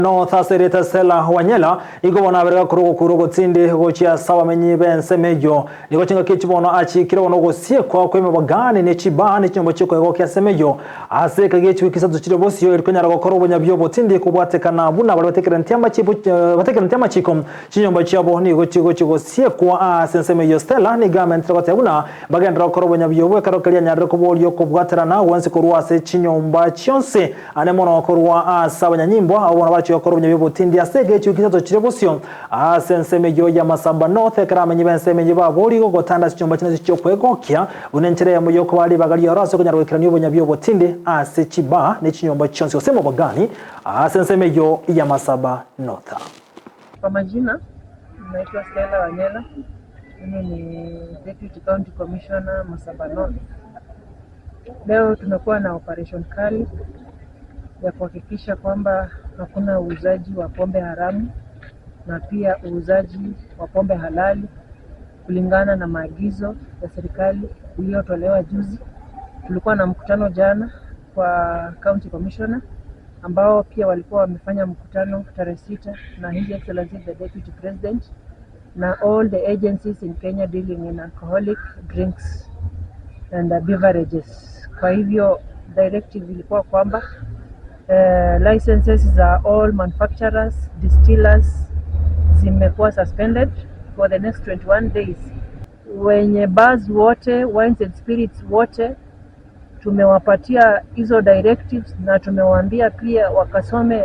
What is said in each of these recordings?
North ase erieta Stella Wanyela igo bono abere gakorwa ogokura ogotindi gochia ase abamenyi b'ensemo eyio. Nigo chingaki echi bono achiikire bono ogosiekwa kw'emebogani ne chibaa ne chinyomba chi'okoegokia ensemo eyio ase eka gie chiwiki isato chire bosio eri konyara gokora obonyabi obotindi kobwatekana buna baria batekeraneti amachibo batekeraneti amachiko. Chinyomba chiabo nigo chigochia gosiekwa ase ensemo eyio. Stella nigo amentire goteba buna mbagenderere gokora obonyabi obwo ekero keria anyarire koboria okobwaterana gwensi korwa ase chinyomba chionsi. Ane mono korwa ase abanyanyimbo, abwo bono barachie gokora obonyabi obotindi ase egechuo gisato chire bosio ase ensemo eyio y'amasamba North, ekero abamenyi b'ensemo eyio baborigwe gotanda ase chinyomba chinene chi'okwegokia, buna enchera eyemo y'okobaa ribaga ri'oro ase okonyara goikerania obonyabi obotindi ase chibaa ne chinyomba chionsi gose mobogani ase ensemo eyio y'amasamba North. Kwa majina naitwa Stella Wanyela, mimi ni Deputy County Commissioner Masaba North. Leo tumekuwa na operation kali ya kuhakikisha kwamba hakuna uuzaji wa pombe haramu na pia uuzaji wa pombe halali kulingana na maagizo ya serikali iliyotolewa juzi. Tulikuwa na mkutano jana kwa County Commissioner ambao pia walikuwa wamefanya mkutano tarehe 6 na His Excellency the Deputy President na all the agencies in Kenya dealing in alcoholic drinks and beverages. Kwa hivyo directive ilikuwa kwamba licenses za all manufacturers, distillers zimekuwa suspended for the next 21 days. Wenye bars wote, wines and spirits wote tumewapatia hizo directives na tumewaambia pia wakasome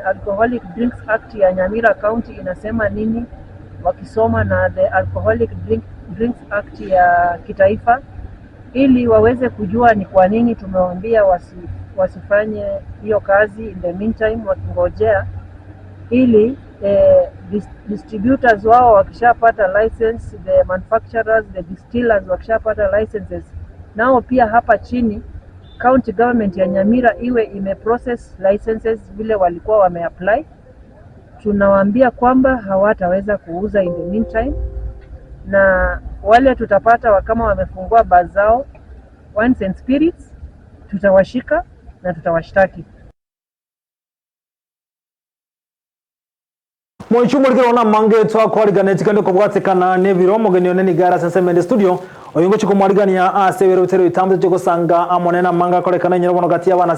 Alcoholic Drinks Act ya Nyamira County inasema nini, wakisoma na the Alcoholic Drinks Act ya kitaifa ili waweze kujua ni kwa nini tumewaambia wasifanye hiyo kazi in the meantime, wakingojea ili distributors wao wakishapata license, the manufacturers, the distillers wakishapata licenses, nao pia hapa chini county government ya Nyamira iwe imeprocess licenses vile walikuwa wameapply. Tunawaambia kwamba hawataweza kuuza in the meantime, na wale tutapata kama wamefungua baa zao wines and spirits, tutawashika na tutawashtaki. Moichumori kero na mange twakwarigana kende kobwatekana nebiro omogeni one nigo are ase ensemo ende studio oyo ngochia komwarigania ase ebiro bitari bitambe tochie gosanga amo nene amanga akorekana enyoro bono gati y'abana.